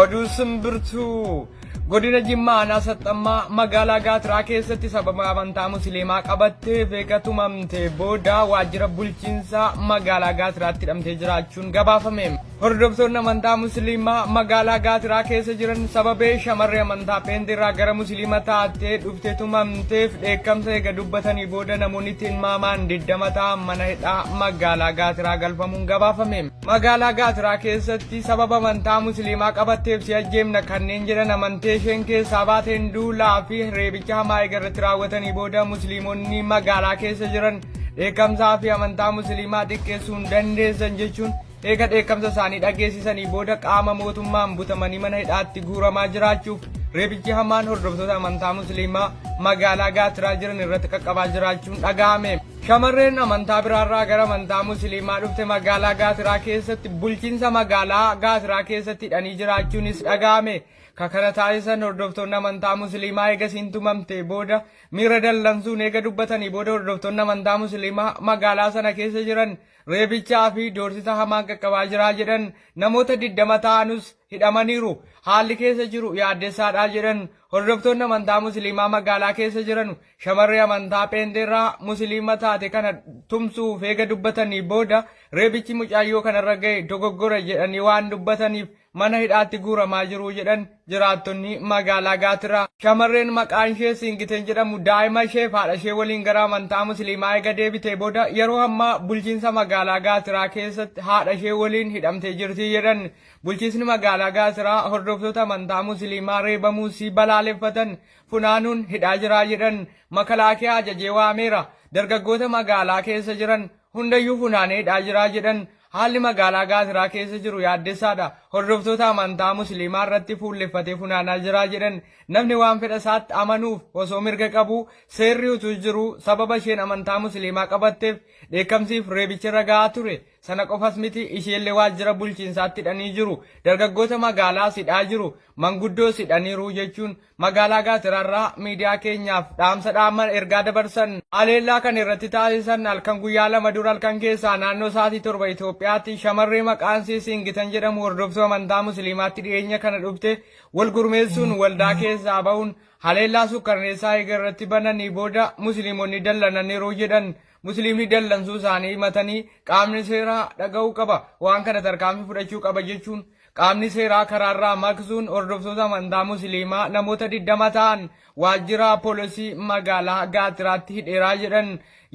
Oduu simbirtuu. Godina Jimmaa aanaa Saxxammaa magaalaa Gaatiraa keessatti sababa amantaa Musliimaa qabatteef eega tumamte booda waajjira bulchiinsa magaalaa Gaatiraatti hidhamtee jiraachuun gabaafame. Hordoftoonni amantaa Musliimaa magaalaa Gaatiraa keessa jiran sababee shamarree amantaa Pheenxeerraa gara Musliima taatee dhuftee tumamteef dheekkamsa eega dubbatanii booda namoonni tilmaamaan 20 ta'an mana hidhaa magaalaa Gaatiraa galfamuun gabaafame. Magaalaa Gaatiraa keessatti sababa amantaa Musliimaa qabatteef si ajjeemna kanneen jedhan amantee isheen keessaa baateen duulaa fi reebicha hamaa eega irratti raawwatanii booda Musliimonni magaalaa keessa jiran dheekkamsaa fi amantaa Musliimaa xiqqeessuu hin dandeessan jechuun eega dheekkamsa isaanii dhageessisanii booda qaama mootummaan butamanii mana hidhaatti guuramaa jiraachuuf reebichi hamaan hordoftoota amantaa Musliimaa magaalaa Gaatiraa jiran irratti qaqqabaa jiraachuun dhaga'ame. Shamarreen amantaa biraarraa gara amantaa Musliimaa dhufte magaalaa Gaatiraa keessatti bulchiinsa magaalaa Gaatiraa keessatti hidhanii jiraachuunis dhaga'ame. Ka kana taasisan hordoftoonni amantaa Musliimaa eega isiin tumamte booda miira dallansuun eega dubbatanii booda hordoftoonni amantaa Musliimaa magaalaa sana keessa jiran reebichaa fi doorsisa hamaan qaqqabaa jiraa jedhan namoota 20 ta'anus hidhamaniiru. Haalli keessa jiru yaaddessaadha jedhan hordoftoonni amantaa Musliimaa magaalaa keessa jiran shamarree amantaa Pheenxeerraa Musliima taate kana tumsuuf eega dubbatanii booda reebichi mucaayyoo kanarra ga'e dogoggora jedhanii waan dubbataniif mana hidhaatti guuramaa jiru jedhan jiraattonni magaalaa Gaatiraa. Shamarreen maqaan ishee Siingiteen jedhamu daa'ima ishee fi haadha ishee waliin gara amantaa Musliimaa eega deebitee booda yeroo ammaa bulchiinsa magaalaa Gaatiraa keessatti haadha ishee waliin hidhamtee jirti jedhan. Bulchiisni magaalaa Gaatiraa hordoftoota amantaa Musliimaa reebamuu si balaaleffatan funaanuun hidhaa jiraa jedhan. Makalaakiyaa ajajee waameera. Dargaggoota magaalaa keessa jiran hundayyuu funaanee hidhaa jiraa jedhan. Haalli magaalaa Gaatiraa keessa jiru yaaddessaadha. Hordoftoota amantaa Musliimaa irratti fuulleffatee funaanaa jiraa jedhan. Namni waan fedha isaatti amanuuf osoo mirga qabu seerri utuu jiru sababa isheen amantaa Musliimaa qabatteef dheekkamsiif reebichi irra ga'aa ture. Sana qofas miti isheellee waajjira bulchiinsaatti hidhanii jiru. Dargaggoota magaalaas hidhaa jiru. Manguddoos hidhaniiru jechuun magaalaa Gaatiraarraa miidiyaa keenyaaf dhaamsa dhaaman ergaa dabarsan. Haleellaa kan irratti taasisan halkan guyyaa 2 dura halkan keessaa naannoo sa'aatii 7 Itoophiyaatti shamarree maqaan isii Siingitan jedhamu hordoftuu amantaa Musliimaatti dhiyeenya kana dhufte wal gurmeessuun waldaa keessaa bahuun haleellaa sukkarneessaa eega irratti bananii booda Musliimonni dallananiiru jedhan. Musliimni dallansuu isaanii himatanii qaamni seeraa dhaga'uu qaba, waan kana tarkaanfii fudhachuu qaba jechuun qaamni seeraa karaarraa maqsuun hordoftoota amantaa Musliimaa namoota 20 ta'an waajjira poolisii magaalaa Gaatiraatti hidheeraa jedhan.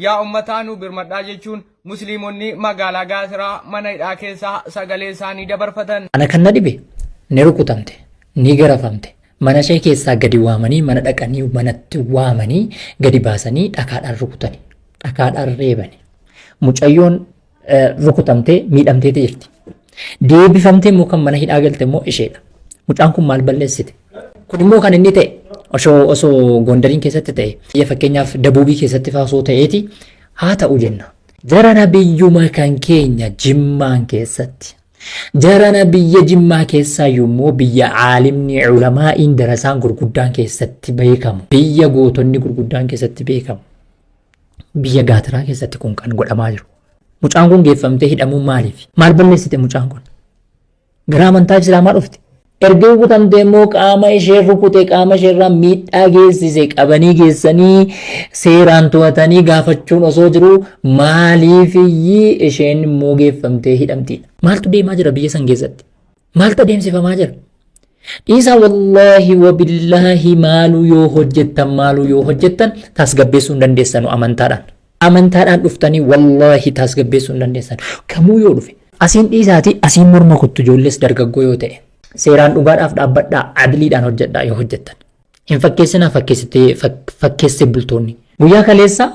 Yaa ummataa nu birmadhaa jechuun Musliimonni magaalaa Gaatiraa mana hidhaa keessaa sagalee isaanii dabarfatan. Ana kan na dhibe ni rukutamte, ni garafamte, mana ishee keessaa gadi waamanii mana dhaqanii manatti waamanii gadi baasanii dhakaadhaan rukutani, dhakaadhaan reebani. Mucayyoon rukutamtee miidhamteeti jirti. Deebifamtee immoo kan mana hidhaa galte immoo isheedha. Mucaan kun maal balleessite? Kun immoo kan inni ta'e osoo osoo Gondariin keessatti ta'e biyya fakkeenyaaf Dabuubii keessatti fa'aa osoo ta'eeti haa ta'u jenna. Jarana biyyuma kan keenya Jimmaan keessatti. Jarana biyya Jimmaa keessaa immoo biyya aalimni ulamaa'iin darasaan gurguddaan keessatti beekamu. Biyya gootonni gurguddaan keessatti beekamu. Biyya Gaatiraa keessatti kun kan godhamaa jiru. Mucaan kun geeffamtee hidhamuu maaliif? Maal balleessite mucaan kun? Gara amantaa Islaamaa dhufte. Erga rukutamtee immoo qaama ishee rukute qaama isheerraa miidhaa geessise qabanii geessanii seeraan to'atanii gaafachuun osoo jiruu maaliifiyyii isheen immoo geeffamtee hidhamtiidha. Maaltu deemaa jira biyya san keessatti? Maaltu adeemsifamaa jira? Dhiisaa wallaahi wabillaahi maaluu yoo hojjettan maaluu yoo hojjettan tasgabbeessuu hin dandeessanu amantaadhaan. Amantaadhaan dhuftanii wallaahi tasgabbeessuu hin dandeessan. Kamuu yoo dhufe. Asiin dhiisaatii asiin morma kuttu ijoollees dargaggoo yoo ta'e. Seeraan dhugaadhaaf dhaabbadhaa adliidhaan hojjedhaa yoo hojjettan. Hin fakkeessinaa fakkeessitee fakkeessee bultoonni. Guyyaa kaleessa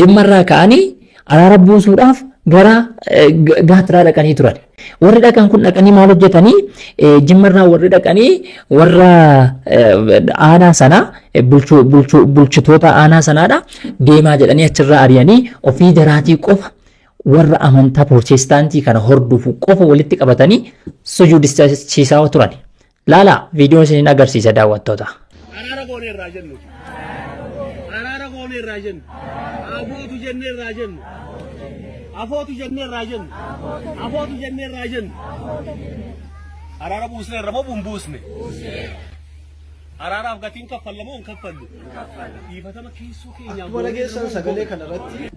Jimmarraa ka'anii araara buusuudhaaf gara Gaatiraa dhaqanii turan. Warri dhaqan kun dhaqanii maal hojjetanii Jimmarraa warri dhaqanii warra aanaa sanaa bulchitoota aanaa sanaadha deemaa jedhanii achirraa ari'anii ofii jaraatii qofa warra amantaa pirootestaantii kana hordofu qofa walitti qabatanii sujuudisiisaa turan. Laalaa viidiyoon isiniin agarsiisa daawwattoota. Araara goonee irraa jennu. Araara goonee irraa jennu. Afootu jennee irraa jennu. Afootu jennee irraa jennu. Afootu jennee irraa jennu. Araara buusneerra moo hin buusne? Araaraaf gatiin kaffalla moo hin kaffallu? Dhiifatama keessoo keenyaa Akkuma dhageessan sagalee kana irratti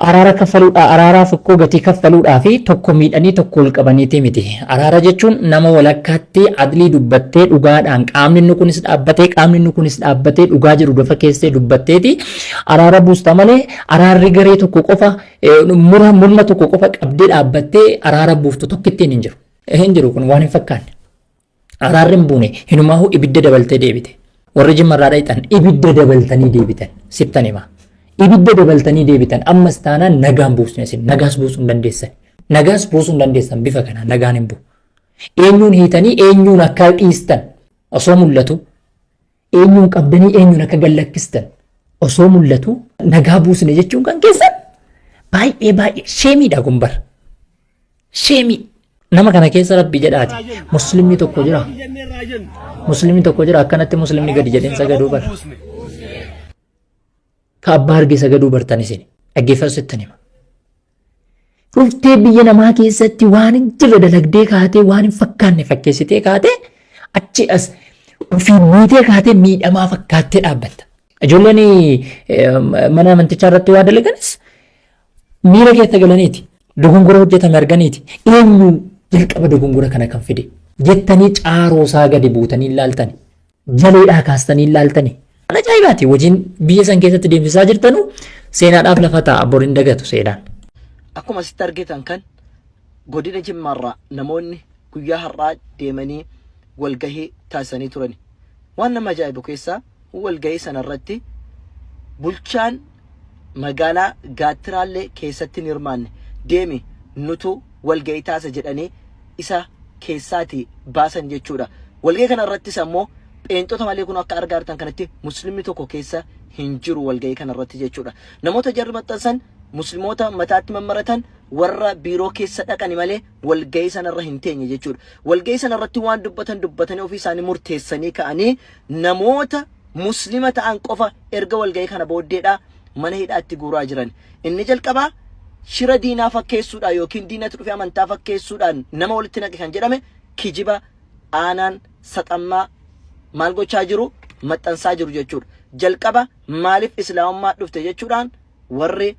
Araara kaffaluudha araaraaf ikkoo gatii kaffaluudhaa fi tokko miidhanii tokko ol qabaniiti miti. Araara jechuun nama walakkaatti adlii dubbattee dhugaadhaan qaamni inni kunis dhaabbatee qaamni inni kunis dhaabbatee dhugaa jiru lafa keessee dubbatteeti araara buusta malee araarri garee tokko qofa mura murna tokko qofa qabdee dhaabbattee araara buuftu tokkittiin hin jiru. Hin jiru kun waan hin fakkaanne. Araarri hin buune hinumaahuu ibidda dabaltee deebite. Warri jimmarraa dhayxan ibidda dabaltanii deebitan sittan hima. Ibidda dabaltanii deebitan ammas taanaan nagaan buusne isin nagaas buusuu hin dandeessan. Nagaas buusuu hin dandeessan bifa kanaan nagaan hin bu'u. Eenyuun hiitanii eenyuun akka dhiistan osoo mul'atu eenyuun qabdanii eenyuun akka gallakkistan osoo mul'atu nagaa buusne jechuun kan keessan baay'ee baay'ee sheemiidha kun bara. Sheemii. Nama kana keessa rabbi jedhaati. Muslimni tokko jira. Muslimni tokko jira akkanatti muslimni gadi jedheen sagaduu bara. Ka abbaa argee sagaduu bartan isin. Dhaggeeffatu sittan hima. Dhuftee biyya namaa keessatti waan hin jirre dalagdee kaatee waan hin fakkaanne fakkeessitee kaatee achi as ofii miitee kaatee miidhamaa fakkaattee dhaabbatta. Ijoolleen mana amantichaa irratti waa dalaganis miira keessa galaniiti. Dogongora hojjetame arganiiti. Eenyu jalqaba dogongora kana kan fide? Jettanii caaroosaa gadi buutanii ilaaltani. Jaleedhaa kaastanii ilaaltani. Waan ajaa'ibaati. Hojiin biyya san keessatti deemsisaa jirtanu seenaadhaaf lafa taa'a. Bor hin dagatu seenaan. Akkuma asitti argitan kan godina Jimmaarraa namoonni guyyaa har'aa deemanii walgahii taasisanii turani. Waan nama ajaa'ibu keessaa walgahii sanarratti bulchaan magaalaa Gaattiraallee keessatti hin hirmaanne. Deemi nutu walgahii taasisa jedhanii isa keessaati baasan jechuudha. Walgahii kana irrattis ammoo pheenxota malee kun akka argaa jirtan kanatti muslimni tokko keessa hin jiru walgahii kana irratti jechuudha. Namoota jarri maxxansan muslimoota mataatti mammaratan warra biiroo keessa dhaqani malee walgahii sanarra hin teenye jechuudha. Walgahii sanarratti waan dubbatan dubbatanii ofii isaanii murteessanii ka'anii namoota muslima ta'an qofa erga walgahii kana booddeedha mana hidhaatti guuraa jiran. Inni jalqabaa shira diinaa fakkeessuudhaan yookiin diinatti dhufee amantaa fakkeessuudhaan nama walitti naqe kan jedhame kijiba aanaan saxammaa maal gochaa jiru maxxansaa jiru jechuudha. Jalqaba maaliif islaamummaa dhufte jechuudhaan warri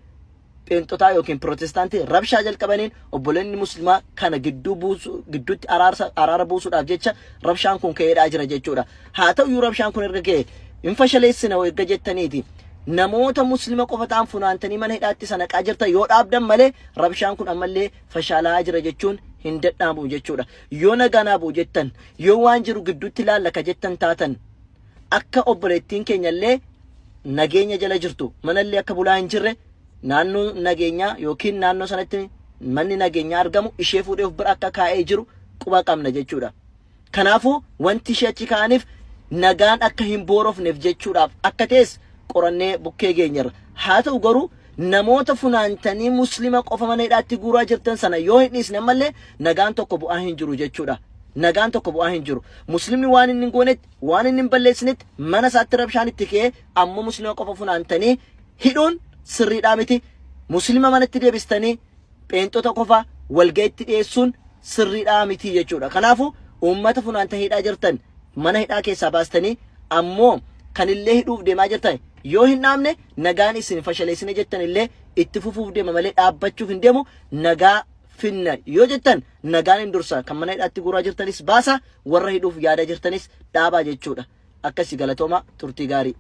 pheenxotaa yookiin pirootestaantii rabshaa jalqabaniin obboleonni muslimaa kana gidduu buusu gidduutti araarsa araara buusuudhaaf jecha rabshaan kun ka'eedhaa jira jechuudha. Haa ta'uyyuu rabshaan kun erga ka'e hin fashaleessina erga jettaniiti. Namoota muslima qofa ta'an funaantanii mana hidhaatti sanaqaa jirtan yoo dhaabdan malee rabshaan kun ammallee fashaala'aa jira jechuun hin dadhaamu jechuudha. Yoo nagaa naa bu'u jettan yoo waan jiru gidduutti laalla ka jettan taatan akka obboleettiin keenya illee nageenya jala jirtu manallee akka bulaa hin jirre naannoo nageenyaa yookiin naannoo sanatti manni nageenyaa argamu ishee fuudhee of bira akka kaa'ee jiru quba qabna jechuudha. Kanaafuu wanti ishee achi kaa'aniif nagaan akka hin boorofneef jechuudhaaf akka ta'es qorannee bukkee geenyerra. Haa ta'u garuu namoota funaantanii muslima qofa mana hidhaatti guuraa jirtan sana yoo hin dhiisne ammallee nagaan tokko bu'aa hin jiru jechuudha. Nagaan tokko bu'aa hin jiru. Muslimni waan inni hin goonetti, waan inni hin balleessinetti mana isaatti rabshaan itti ka'ee ammoo muslima qofa funaantanii hidhuun sirriidhaa miti. Muslima manatti deebistanii pheenxota qofa walga'itti dhiyeessuun sirriidhaa miti jechuudha. Kanaafuu uummata funaantanii hidhaa jirtan mana hidhaa keessaa baastanii ammoo kanillee hidhuuf deemaa jirtan yoo hin dhaabne nagaan isin fashaleessine jettan illee itti fufuuf deema malee dhaabbachuuf hin deemu nagaa finna yoo jettan nagaan hin dursa kan mana hidhaatti guuraa jirtanis baasa warra hidhuuf yaada jirtanis dhaabaa jechuudha. Akkasi galatooma turtii gaarii.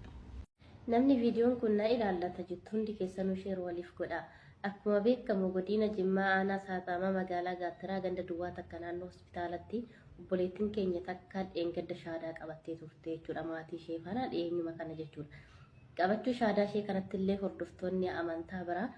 Namni viidiyoon kun na ilaallata jettu hundi keessanuu share waliif godhaa. Akkuma beekamu Godiina Jimmaa Aanaa Saaxaamaa Magaalaa Gaattiraa ganda duwwaa takka naannoo hospitaalatti obboleettiin keenya takka dheengadda shaadaa qabattee turte jechuudha maatii ishee faana dhiyeenyuma kana jechuudha. Qabachuu shaadaa ishee kanatti illee hordoftoonni amantaa biraa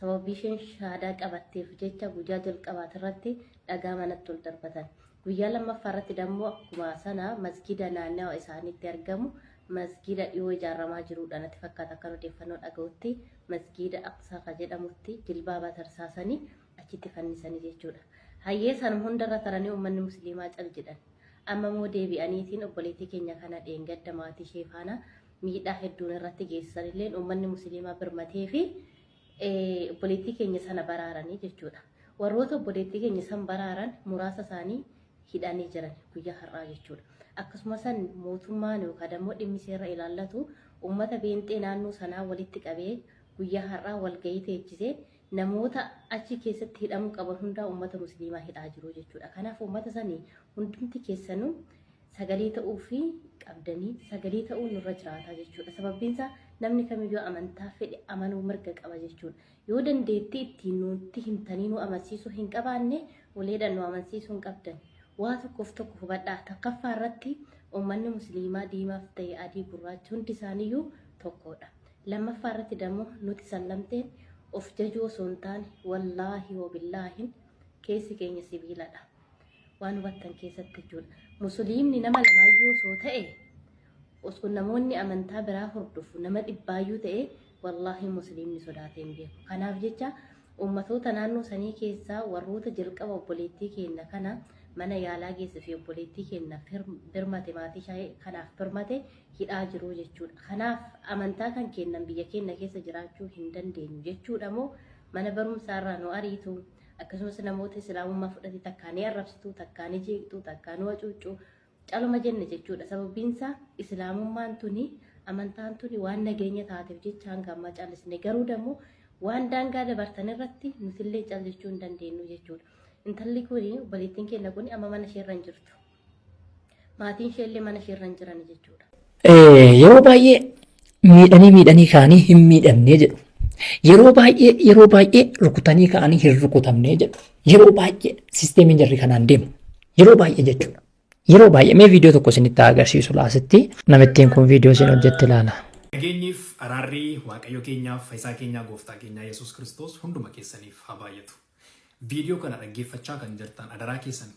sababii isheen shaadaa qabatteef jecha guyyaa jalqabaatirratti dhagaa manatti ol darbatan. Guyyaa lammaffaa irratti dammoo akkuma sana masgiida naannawa isaaniitti argamu masgiida dhiyoo ijaaramaa jiruudha natti fakkaata akkan odeeffannoo dhaga'utti masgiida Aqsaa ka jedhamutti jilbaaba tarsaasanii achitti fannisanii jechuudha. Hayyee sanuma hundarra taranii uummanni musliimaa cal jedhan. Amma immoo deebi'aniitiin obboleettii keenya kana dheengadda maatii ishee faana miidhaa hedduun irratti geessisan illeen uummanni musliimaa birmatee fi obboleettii keenya sana baraaranii jechuudha. Warroota obboleettii keenya san baraaran muraasa isaanii hidhanii jiran guyyaa har'aa jechuudha. Akkasuma san mootummaan yookaan immoo dhimmi seera ilaallatu uummata beenxee naannoo sanaa walitti qabee guyyaa har'aa walgahii teechisee namoota achi keessatti hidhamuu qaban hundaa uummata musliimaa hidhaa jiru jechuudha. Kanaaf uummata sanii hundumti keessanuu sagalee ta'uu fi qabdanii sagalee ta'uu nurra jiraata jechuudha. Sababbiin isaa namni kamiyyuu amantaa fedhe amanuu mirga qaba jechuudha. Yoo dandeettii ittiin nutti himtanii nu amansiisuu hin qabaanne uleedhaan nu amansiisuu hin qabdan. Waa tokkoof tokko hubadhaa. Takkaffaa irratti uummanni musliimaa diimaaf ta'e adii gurraachi hundi isaaniiyyuu tokkodha. Lammaffaa irratti dammoo nuti sallamteen of jajuu osoo hin taane wallaahi wabillaahin keessi keenya sibiiladha. Waan hubattan keessatti jechuudha. Musliimni nama lamaayyuu osoo ta'e osoo namoonni amantaa biraa hordofu nama dhibbaayyuu ta'e wallaahi musliimni sodaatee hin beeku. Kanaaf jecha uummatoota naannoo sanii keessaa warroota jalqaba obboleettii keenya kana mana yaalaa geesse fi obboleettii keenya birmate maatii ishee kanaaf birmate hidhaa jiru jechuudha. Kanaaf amantaa kan kennan biyya keenya keessa jiraachuu hin dandeenyu jechuudha moo mana barumsaarraa nu ariitu akkasumas namoota islaamummaa fudhate takkaa ni arrabsitu takkaa ni jeeqxu takkaa ni wacuucu caluma jenne jechuudha. Sababbiin isaa islaamummaan tuni amantaan tuni waan nageenya taateef jecha hanga ammaa callisne garuu dammoo waan daangaa dabartan irratti nutillee cal jechuu hin dandeenyu jechuudha. Intalli kuni obboleettiin keenya kuni amma mana isheerra hin jirtu. Maatiin isheellee mana isheerra hin jiran jechuudha. Yeroo baay'ee miidhanii miidhanii ka'anii hin miidhamnee jedhu. Yeroo baay'ee yeroo baay'ee rukutanii ka'anii hin rukutamnee jedhu. Yeroo baay'ee sisteemiin jarri kanaan deemu. Yeroo baay'ee jechuudha. Yeroo baay'ee mee viidiyoo tokko isinitti haa agarsiisu laasitti. Namittiin kun viidiyoo isin hojjette ilaala. Nageenyiif araarri Waaqayyo keenyaaf fayyisaa keenyaa gooftaa keenyaa Yesuus Kiristoos hunduma keessaniif haa baay'atu. Viidiyoo kana dhaggeeffachaa kan jirtan adaraa keessan.